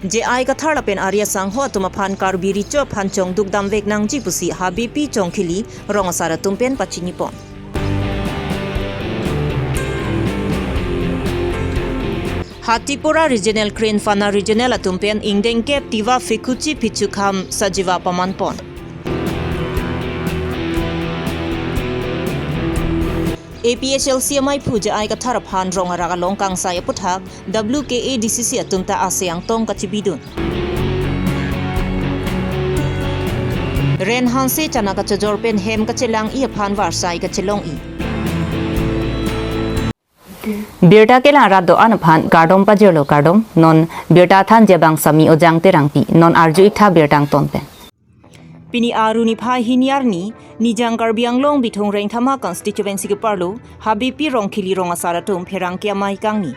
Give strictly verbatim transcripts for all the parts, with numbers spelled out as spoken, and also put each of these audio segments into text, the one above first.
J I Kathar lapen Arya Sangho atum aphan Karbi Recho aphan chongduk damvek nangji pusi Habepi Chongkhili rong asar atum pen pachini pon. Hatipura Regional Kren Fana Regional atum pen ingdeng kep Tiwa Phekuchi Phichukham Sajiwa paman pon. A P H L C amaiphu J I Kathar aphan rong arak along kangsai aputhak W K A D C C atum ta asai angtong kachibidun. Ren Hanse chana kachojor pen hem kachelang-i aphan varsai kachelong-i. Birta kelang rat do-an aphan kardom pajirlo, kardom. Non birta thanji abang Sami Ojang Terangpi, non arju-iktha birta angton pen. Pini Aru niphai hini arni, Nijang Karbi Anglong Bithung Rengthama constituency keparlo Habepi Rongkhili rong asar atum pherangke amei kangni.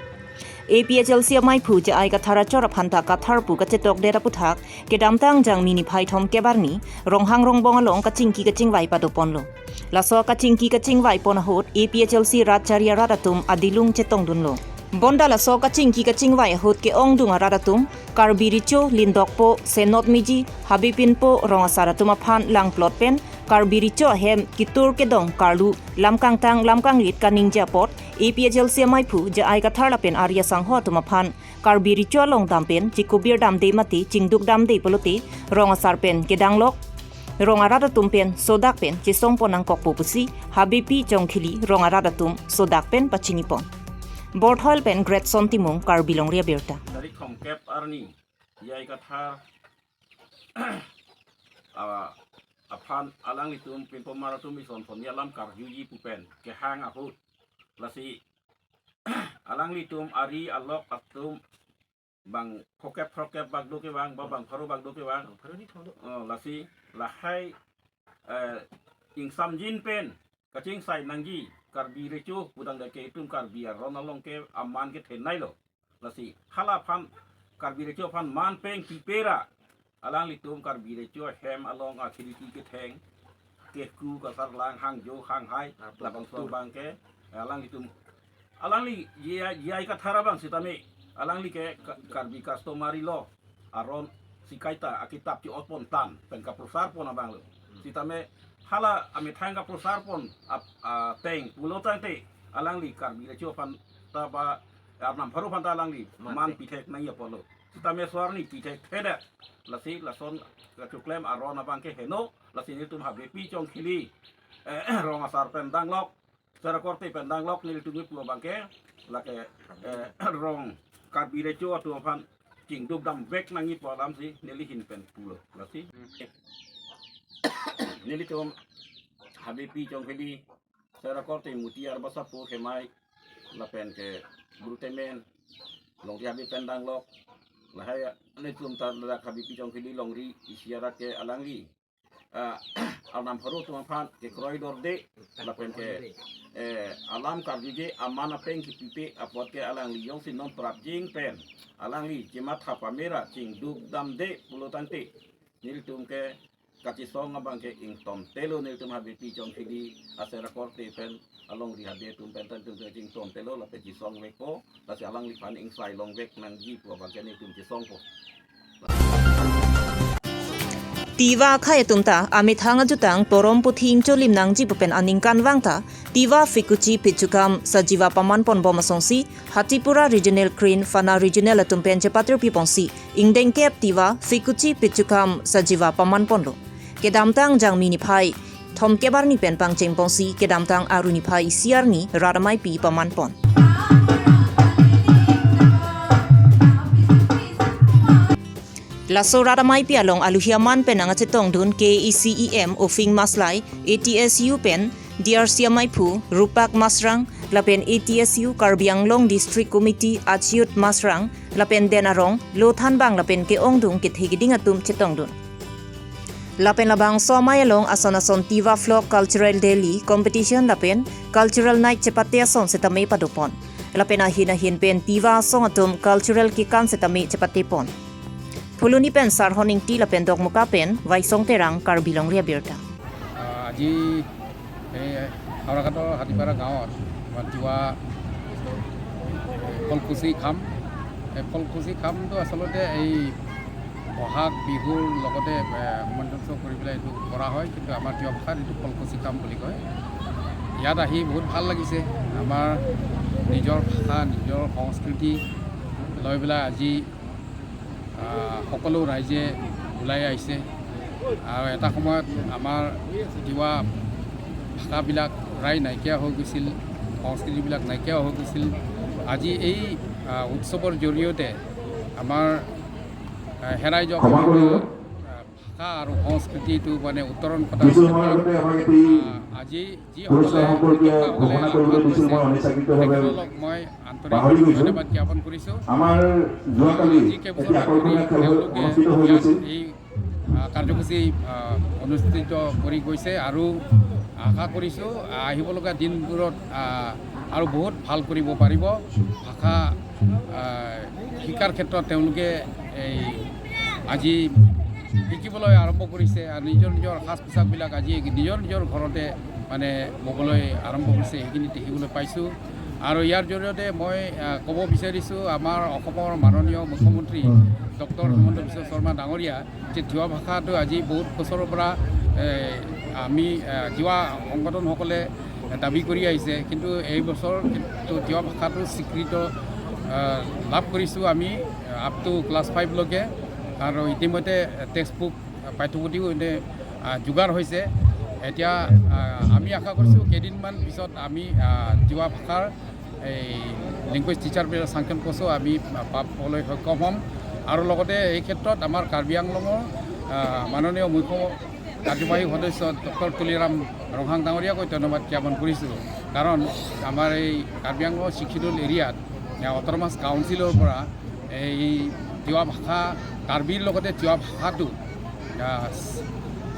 A P H L C amaiphu J I Kathar achor aphan ta Kathar pu kachetokdet aputhak, kedamtang Jangmi niphai thomkep arni, Ronghang Rongbong along kachingki kachingvai pado ponlo. Laso kachingki kachingvai pon ahut, A P H L C rat chari arat atum adilung chetongdunlo. Bonta laso kachingki kachingvai ahut ke-ongdung arat atum, Karbi Recho, Lindokpo, Senot Miji, Habepinpo, rong asar atum aphan langplot pen, Karbi Recho ahem ketur kedong karlu, lam kangtang lam kanglit kaningje apot, A P H L C amaiphu J I Kathar lapen Arya Sangho atum aphan, Karbi Recho along dam pen chikubir damde mate chingduk damde pulote rong asar pen kedanglok, rong arat atum pen sodak pen chesong pon nangkokpo pusi Habepi Chongkhili rong arat atum sodak pen pachini pon. Borthol pen Greatson Timung, Karbi Longri Abirta. Tarik thomkep arni, J I Kathar, ah, aphan alanglitum pinpomar atum ison son alam karjuji pu pen kehang ahut, lasi alanglitum ari alok atum bang phokep phokep bak do kevang, ba bang pharo bak do kevang. Bang pharo ni thong do. Oh, lasi lahai, eh, ingsamjin pen kachingsai nangji Karbi Recho pudang dake itum Karbi aron along ke aman kethenei lo. Lasi hala aphan Karbi Recho aphan man peng pipe ra alanglitum Karbi Recho ahem along akhiriki ketheng, kehku, kasarlang, hangjo, hanghai, labangso abang ke alanglitum, alangli J I, J I Kathar abang sitame, alangli ke Ka-, Karbi customary law aron sikaita akitap chi-ot pon tan pen kaprosar pon abang lo. Sitame hala amethang kaprosar pon ap-, ateng pulo tangte, alangli Karbi Recho aphan ta ba Arnam pharo aphan ta alangli man, man pithek nangji apotlo. Sitame so arni pithekthedet. Lasi lason kachoklem aron abang ke heno, lasi nelitum Habepi Chongkhili, eh, rong asar pen danglok, sera korte pen danglok, nelitum kipu abang ke, lake, eh, rong Karbi Recho atum aphan chingduk damvek nangji pu alam si neli ahin pen pulo. Lasi nelitum Habepi Chongkhili sera korte Mutiar Basapo Khemai lapen ke Bru Temen, Longri Habe pen danglok, lahai nelitum ta ladak Habepi Chongkhili Longri isi arat ke alangli, ah, Arnam pharo atum aphan kekroi dorde lapen ke, eh, alam karjuje aman apeng kepipe apot ke alangli jongsi non prapjin pen alangli chematha pame ra chingduk damde pulo tangte, nelitum ke kachesong abang ke ingtontelo, nelitum Habepi Chongkhili asera korte pen, alongri hade atum pen, tan tum ingtontelo, lapen chesongvekpo, lasi alangliphan ingsai longvek nangji pu abang ke nelitum chesongpo. Tiwa akhei atum ta amethang ajutang porom puthi ingcholim nangji pu pen aningkanvang ta, Tiwa Phekuchi Phichukham Sajiwa paman pon bom asonsi, Hatipura Regional Kren Fana Regional atum pen chepatirpi ponsi, ingdeng kep Tiwa Phekuchi Phichukham Sajiwa paman ponlo. Kedamtang Jangmi niphai thomkep arni pen pangcheng ponsi, kedamtang Aru niphai isi arni rat ameipi paman pon. Laso rat ameipi along aluhi aman pen nangkachetongdun K A A C E M Ofing Maslai, A T S U pen D R C amaiphu Rupak Masrang, lapen A T S U Karbi Anglong District Committee Achyut Masrang, lapen Den Arong, Lo Thanbang lapen ke-ongdung kethe keding atum chetongdun. Lapen labangso amei along ason ason Tiwa Folk Cultural Daily Competition lapen Cultural Night chepate ason setame padopon. Lapen ahin ahin pen Tiwa asong atum cultural kekan setame chepate pon. Phuloni pen Sarhon Ingti lapen Dokmoka pen Vaisong Terang, Karbi Longri Abirta. আহ, আজি এই হাওৰাঘাটৰ হাতীপাৰা গাঁৱত আমাৰ তিৱা, এ, ফলকুচি খাম এই ফলকুচি কামটো আচলতে এই বহাগ বিহুৰ লগতে, এ, সামঞ্জস্য কৰি পেলাই এইটো কৰা হয়, কিন্তু আমাৰ তিৱা ভাষাত এইটো ফলকুচি কাম বুলি কয়। ইয়াত আহি বহুত ভাল লাগিছে। আমাৰ নিজৰ ভাষা, নিজৰ সংস্কৃতি লৈ পেলাই আজি, আহ, সকলো ৰাইজে ওলাই আহিছে। আৰু এটা সময়ত আমাৰ তিৱা ভাষাবিলাক প্ৰায় নাইকিয়া হৈ গৈছিল, সংস্কৃতিবিলাক নাইকিয়া হৈ গৈছিল। আজি এই, আহ, উৎসৱৰ জৰিয়তে আমাৰ, আহ, হেৰাই যোৱা ক্ষমা কৰিব। আহ, ভাষা আৰু সংস্কৃতিটো মানে উত্তৰণ ঘটা হৈছে। আহ, আজি যিসকলে উদ্যোক্তাসকলে আহ্বান কৰিছে, তেখেতসকলক মই আন্তৰিক ধন্যবাদ জ্ঞাপন কৰিছো। আমাৰ যোৱাকালি আজি কেইবছৰমান ধৰি তেওঁলোকে ইয়াত এই, আহ, কাৰ্যসূচী, আহ, অনুষ্ঠিত কৰি গৈছে আৰু আশা কৰিছো, আহ, আহিব লগা দিনবোৰত, আহ, আৰু বহুত ভাল কৰিব পাৰিব। ভাষা, আহ, শিকাৰ ক্ষেত্ৰত তেওঁলোকে এই আজি শিকিবলৈ আৰম্ভ কৰিছে আৰু নিজৰ নিজৰ সাজ পোছাকবিলাক আজি নিজৰ নিজৰ ঘৰতে মানে ববলৈ আৰম্ভ কৰিছে, সেইখিনি দেখিবলৈ পাইছোঁ। আৰু ইয়াৰ জৰিয়তে মই, আহ, ক'ব বিচাৰিছোঁ, আমাৰ অসমৰ মাননীয় মুখ্যমন্ত্ৰী ডক্টৰ হিমন্ত বিশ্ব শৰ্মা ডাঙৰীয়া যে তিৱা ভাষাটো আজি বহুত বছৰৰ পৰা, এ, আমি, এ, তিৱা সংগঠনসকলে দাবী কৰি আহিছে, কিন্তু এই বছৰ কিন্তু তিৱা ভাষাটো স্বীকৃত, এ, লাভ কৰিছোঁ আমি আপ টু ক্লাছ ফাইভলৈকে। আৰু ইতিমধ্যে টেক্সট বুক, পাঠ্যপুথিও এনে, আ, যোগাৰ হৈছে। এতিয়া, আ, আমি আশা কৰিছোঁ কেইদিনমান পিছত আমি, আ, তিৱা ভাষাৰ এই লেংগুৱেজ টিচাৰ বিল চাংচন পষ্টো আমি পাবলৈ সক্ষম হ'ম। আৰু লগতে এই ক্ষেত্ৰত আমাৰ কাৰ্বি আংলঙৰ, আহ, মাননীয় মুখ্য কাৰ্যবাহী সদস্য ডক্টৰ তুলিৰাম ৰংহাং ডাঙৰীয়াকৈ ধন্যবাদ জ্ঞাপন কৰিছোঁ। কাৰণ আমাৰ এই কাৰ্বি আংলং ছিক্স শ্বিডিউল এৰিয়াত, এ, অট'নমাছ কাউন্সিলৰ পৰা এই তিৱা ভাষা, কাৰ্বিৰ লগতে তিৱা ভাষাটো, আহ,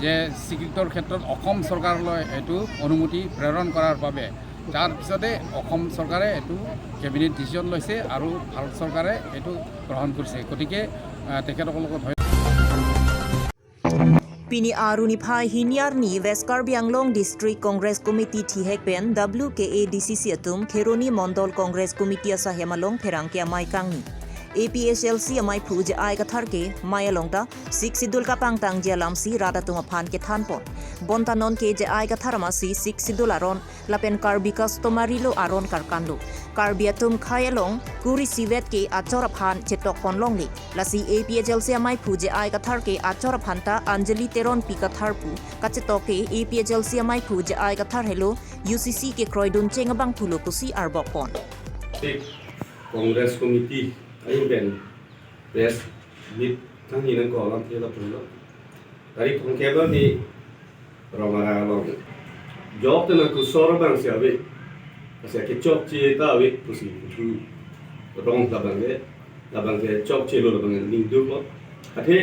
যে স্বীকৃতৰ ক্ষেত্ৰত অসম চৰকাৰলৈ এইটো অনুমতি প্ৰেৰণ কৰাৰ বাবে। তাৰ পিছতে অসম চৰকাৰে এইটো কেবিনেট ডিচিজন লৈছে আৰু ভাৰত চৰকাৰে এইটো গ্ৰহণ কৰিছে। গতিকে, আহ, তেখেতসকলক ধন্যবাদ। Pini arni phai hini arni West Karbi Anglong District Congress Committee thihek pen W K A D C C atum Kheroni Mondol Congress Committee asaihem along pherangke amei kangni. A P H L C amei phu J I Kathar ke mei along ta Sixth Schedule kapangtangji alamsi rat atum aphan kethanpon. Bonta non ke J I Kathar amatsi Sixth Schedule aron lapen Karbi customary law aron karkanlo. Karbi atum khei along kuri sivet ke achor aphan chetokpon longle. Lasi A P H L C amei phu J I Kathar ke achor aphan ta Anjali Teronpi Kathar pu kachetok ke A P H L C amei phu J I Kathar helo U C C kekroidun cheng abangphu lo pusi arbokpon. Congress Committee ahin pen press meet kangni nangkok alam thela pulo. Tarik thomkep arni Rongara along. Jok tena kusor abangsi ave. Asi kechokche ta ave pusi tu rong labang ke, labang ke chokchelo labang ke ningduklo. Athe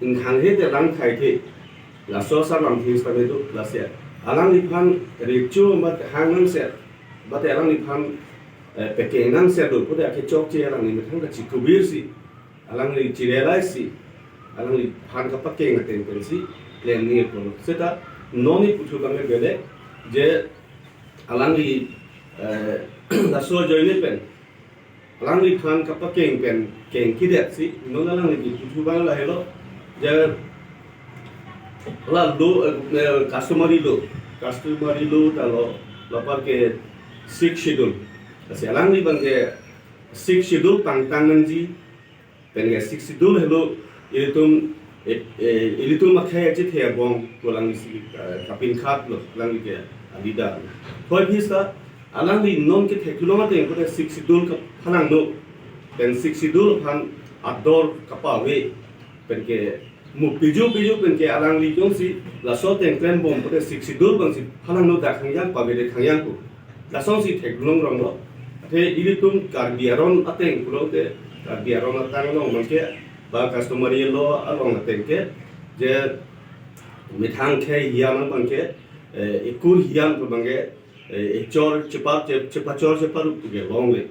ingkhanghe te lang khai the. Laso alam this pame tu lasia. Alangliphan recho mat hang nangse. Bate alangliphan, eh, pekeng nangse do. Pute akechokche alangli methang kachikubirsi. Alangli chirealai si, alangliphan kapakeng ateng pensi, klem nangji pulo. Seta, non ni puthot abang ke belek, je alangli, eh, laso ajoine pen, alangliphan kapakeng pen, kengkidetsi, non alangli puthot abang lahelo, je la law, eh, customary law, customary law ta lo, lapar ke Sixth Schedule. Lasi alangli abang ke Sixth Schedule pangtang nangji, pen ke Sixth Schedule helo ilitum, eh, eh, ilitum akhei achethe abong pu alangli si, eh, kapinkhatlo, alangli ke alida. Thoi phisa alangli non ke theklong ateng pute Sixth Schedule kaphalangno, pen Sixth Schedule aphan ador kapave, pen ke mo piju piju pen ke alangli jongsi laso ateng klembom pute Sixth Schedule abangsi phalangno dak khangjang pavede khangjang pu. Lasonsi theklong ronglo. Athe ilitum Karbi aron ateng pulote, Karbi aron ateng along abang ke, ba customary law along ateng ke, je methang khei hian abang ke, eh, ekur hian abang ke, eh, echor chepar, che-, chepachor cheparup ke longle.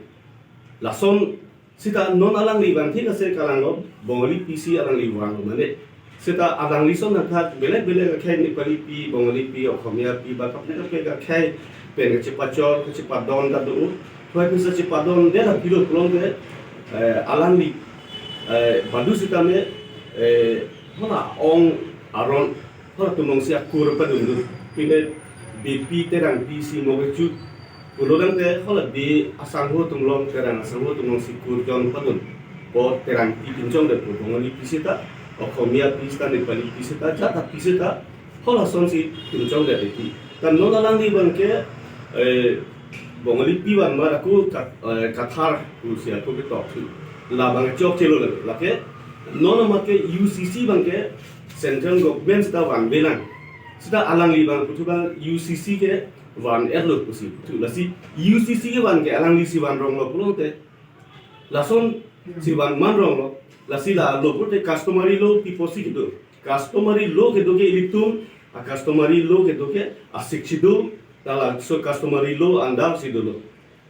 Lason seta non alangli abang thik ase kalanglo, Bongali P C alangli vang mane. Seta alangli ason athak belek belek akhei Nepali pi, Bongali pi, Okhomia pi, ba kaprek kaprek akhei pen kachepachor, kachepadon ta do. Thoi phisa chepadonde la pilo pulote Eh, alangli, eh, badu sitame, eh, hala ong aron, hala atum alongsi akur padundun. Pine Beypi Terangpi si Mogeju pulo tangte hala Bey asangho atum along, Terang asangho atum alongsi kur jon padun. Bo Terangpi pinchongdet pu, Bongalipi sita, Okhomia pi sita, Nepalipi sita, jat api sita, hala asonsi pinchongdet iti. Ta non alangli abangke, eh, Bongalipi vanmar ako Ka-, eh, Kathar pusi ako ketok thu. Labang chokchelo lake. Lake non amat ke U C C abangke central government sita vanvelang. Sita alangli abang puthu abang U C C ke van-etlo pusi. Thu lasi U C C kevan ke alanglisi vanronglo pulote, lasonsi van manronglo. Lasi lalo pulote customary law pi apotsi kedo. Customary law kedo ke ilitum, a customary law kedo ke a Sixth Schedule, ta laso customary law under si dolo.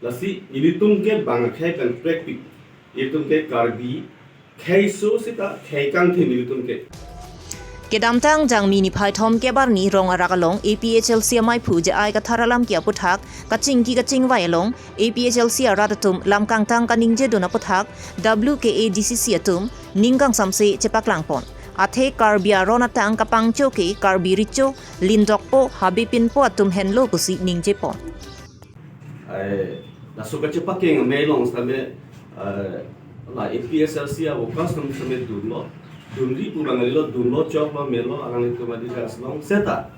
Lasi ilitum ke bang akhei pen prekpik. Ilitum ke Karbi khei so sita khei kangthin ilitum ke. Kedamtang Jangmi niphai thomkep arni Rong Arak along A P H L C amaiphu J I Kathar alam ke aputhak kachingki kachingvai along A P H L C arat atum lam kangtang kaningjedun aputhak W K A D C C atum ning kangsamse chepaklangpon. Athe Karbi aron atang kapangcho ke Karbi Recho, Lindokpo, Habe pinpo atum henlo pusi ningjepon. Ai, laso kachepakeng amei along sitame, eh, la A P H L C a-workers atum sitame dunlo, dunri pu bang kalilo, dunlo, choklo, melo, alanglitum adhikas along seta.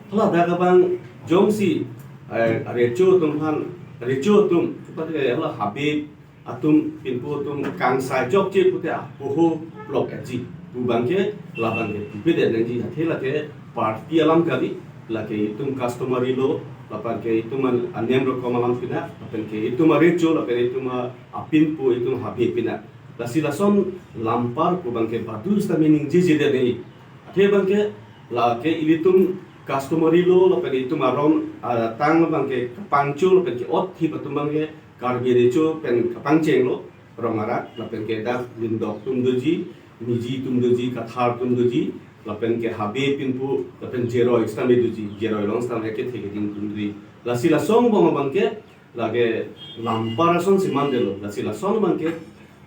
Hala dak abang jongsi, eh, Recho atum aphan, Recho atum, pati hala Habe atum, pinpo atum kangsai chokche pute apoho block aji pu abangke, labangke pupedet nangji, athe lake party alam kali, lake itum customary law, lapenke itum an-, anem rokom alam pina, lapenke itum a-Recho, lapen itum a-, apinpo, itum Habe pina. Lasi lason lampar pu abangke badu sitame ningjejedet nangji. Athe abangke lake ilitum customary law, lapen itum aron, ah, tang abangke kapangcho, lapenke ot thip atum abangke Karbi Recho pen kapangchenglo, Rong Arak, lapenke dak Lindok atum doji, Miji atum doji, Kathar atum doji, lapenke Habe pinpo, lapen Jeroi sitame doji, Jeroi along sitame kethe keding atum doji. Lasi lason angbong abangke, lake lampar asonsi mandetlo, lasi lason abangke,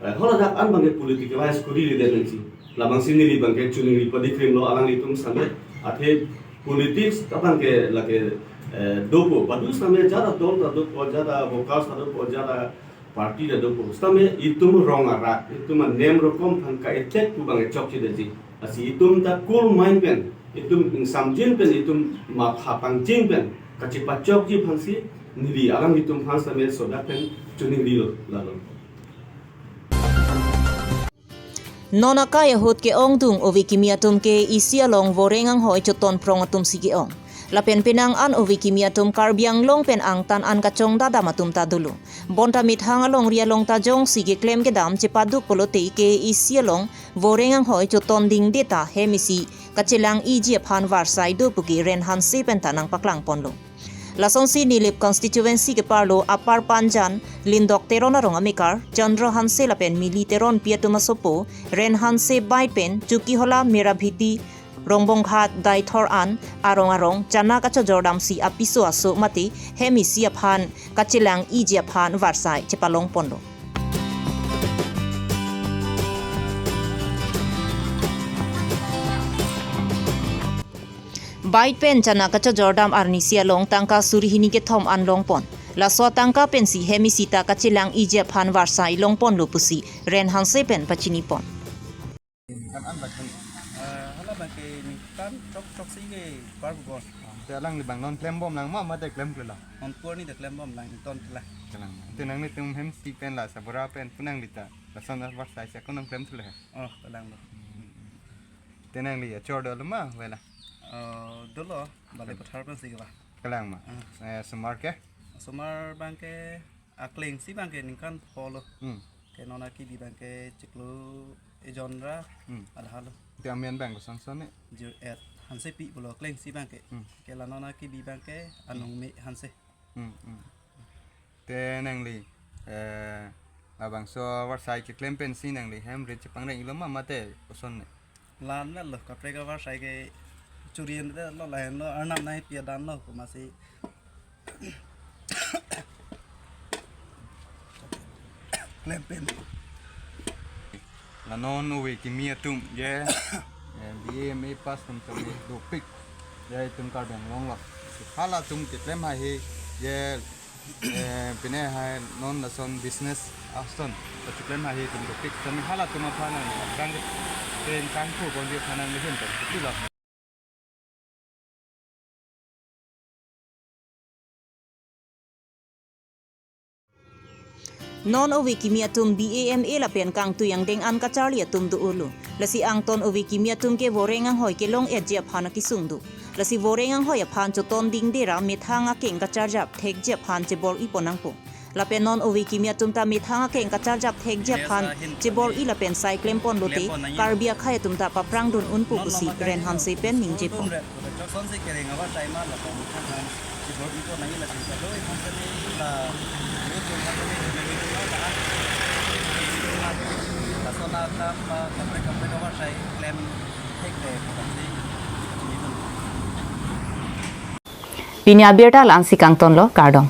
eh, hala dak an abangke politicalize koriredet nangji. Labangsi neli abangke chuningri padikrimlo alanglitum sitame, athe politics abangke lake, eh, dopo, badu sitame jat adol ta dopo, jat a-workers ta dopo, jat a-party ta dopo. Sitame itum Rong Arak, itum anem rokom aphan ka-attack pu abangke chokchedetji. Lasi itum ta cool mind pen, itum ingsamjin pen, itum matha pangcheng pen kachepachokji aphansi neli alanglitum aphan sitame sodak pen chuningrilo lalo. Non akai ahut ke-ongdung ove kimi atum ke isi along voreng anghoi choton prong atumsi ke-ong. Lapen penang an ove kimi atum Karbi Anglong pen angtan an kachongdadam atum ta dolo. Bonta methang alongri along ta jongsi keklem kedam chepaduk pulote ke isi along voreng anghoi choton dingde ta hem isi kachelang-iji aphan varsai do pu ke Ren Hanse pen ta nangpaklangponlo. Lasonsi Nilip constituency keparlo Upper Panjan, Lindok Teron arong amekar Chandra Hanse lapen Mili Teronpi atum asopo Ren Hanse bike pen Chokihola, Merabheti, Rongbonghat, Deithor an arong arong chana kachojordamsi apiso aso mate hem isi aphan kachelang-iji aphan varsai chepalongponlo. Bike pen chana kachojordam arnisi along tangka suri hini kethom an longpon. Laso atangka pensi hem isi ta kachelang-iji aphan varsai longponlo pusi Ren Hanse pen pachinipon. Kan an bak kan. Eh, hala abangke ningkan chokchok si ke par bugos. Te alangli abang non klembomlang ma, mate klemklelang? Non pur ni ta klembomlang, ton tela. Kelang. Te nanglitum hem isi pen la sabura pen pu nangli ta lason varsai si ako nangklemthulo he? Oh, kalanglo. Te nangli achor dolo ma, vela? Eh, dolo, bale pathar pensi ke ba. Kelang ma. Ah. Eh, osomar ke? Osomar abangke akleng si abangke ningkan pholo. Hmm. Ke non akibi abangke chiklo ejon ra, hmm, adhalo. Te amen abang kosonson ne? Jir et Hansepi pulo akleng si abangke. Hmm. Ke la non akibi abangke Anung Me Hanse. Hmm, hmm. Te nangli, eh, labangso varsai keklem pensi nangli hem rit chepangreng-iklo ma, mate koson ne? Lan lo, kaprek avarsai ke churi ente lo, lahenlo, arnam nangpi adanlo, komatsi klem pen. Non ove kimi atum je, eh, B A M A pass atum tame dopik. Je itum Karbi Anglong lo. Halatum keklem haihe je, eh, pine hai non lason business ason keklem haihe itum dopik. Tame halatum aphan nang rang pen kangku bonji aphan nang lihin tame itulo. Non ove kimi atum B A M A lapen kangtui angdeng an kacharli atum do-olo. Lasi angton ove kimi atum ke voreng anghoi kelong-etji aphan akesung do. Lasi voreng anghoi aphan choton dingde ra methang akeng kacharjap thekji aphan chebor-i pon nangpo. Lapen non ove kimi atum ta methang akeng kacharjap thekji aphan chebor-i lapen sai klempon lote Karbi akhei atum ta paprang dun unpo pusi Ren Hanse pen ningjepo. Pini abirta la-ansi kangtonlo, kardom.